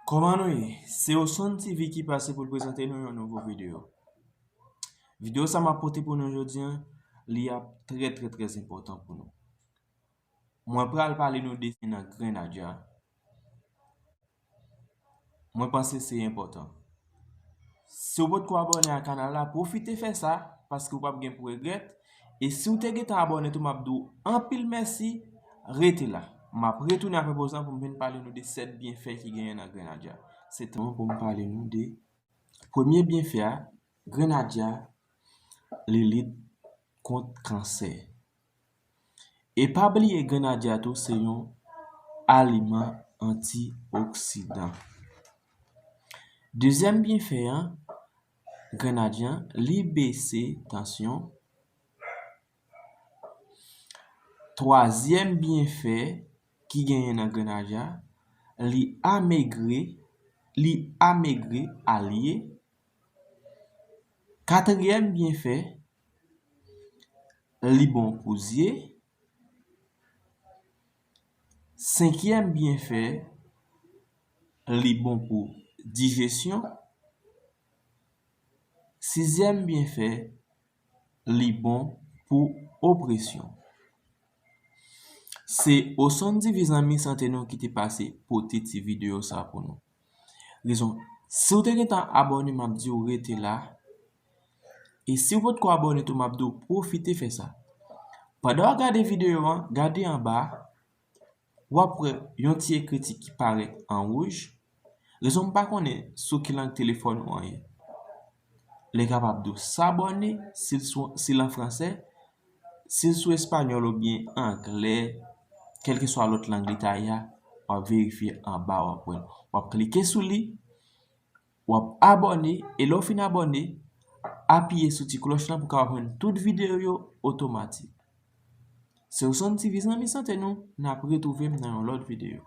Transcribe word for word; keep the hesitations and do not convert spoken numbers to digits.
Kòman nou ye? Se Osonn T V ki pase pou l prezante nou yon nouvo videyo. Videyo sa m ap pote pou nou jodi a, li ap trè, trè, trè enpòtan pou nou. Mwen pral pale nou de nan Grenadya. Mwen panse se enpòtan. Si w potko abòne a kanal la, pwofite fè sa, paske w p ap gen pou regrèt. E si w te gentan abòne tou, m ap di w anpil mèsi, rete la. M ap retounen apre poz lan pou m vin pale nou de sèt byenfè ki genyen nan Grenadya. Se tan pou m pale nou de premye byenfè a, Grenadya, li lit kont kansè. E pa bliye Grenadya tou se yon aliman antioksidan. Dezyèm byenfè an, Grenadya, li bese tansyon. Twazyèm byenfè ki genyen nan Grenadya, li amegre, li amegre alye. Katriyèm byenfè, li bon pou zye. Senkyèm byenfè, li bon pou dijesyon. Sizyèm byenfè, li bon pou opresyon. Se Osonn T V zanmi sante nou ki te pase pote ti videyo sa pou nou. Rezon, si w te gentan abòne, m ap di w rete la. E si w potko abòne tou, m ap di w pwofite fè sa. Pandan w ap gade videyo an, gade anba, w ap wè yon ti ekritik ki parèt an wouj. Rezon m pa konnen sou ki lang telefòn ou an ye. Li kapab di w s'abonner, si l sou, si l an fransè, si l sou espanyòl oubyen anglè, kèlkeswa lòt lang li ta ye a, w ap verifye anba, w ap wè l. W ap klike sou li, w ap abòne, e lè w fin abòne, apiye sou ti klòch lan pou w kapab jwenn tout videyo yo otomatik. Se Osonn T V zanmi sante nou, n ap retwouve m nan yon lòt videyo.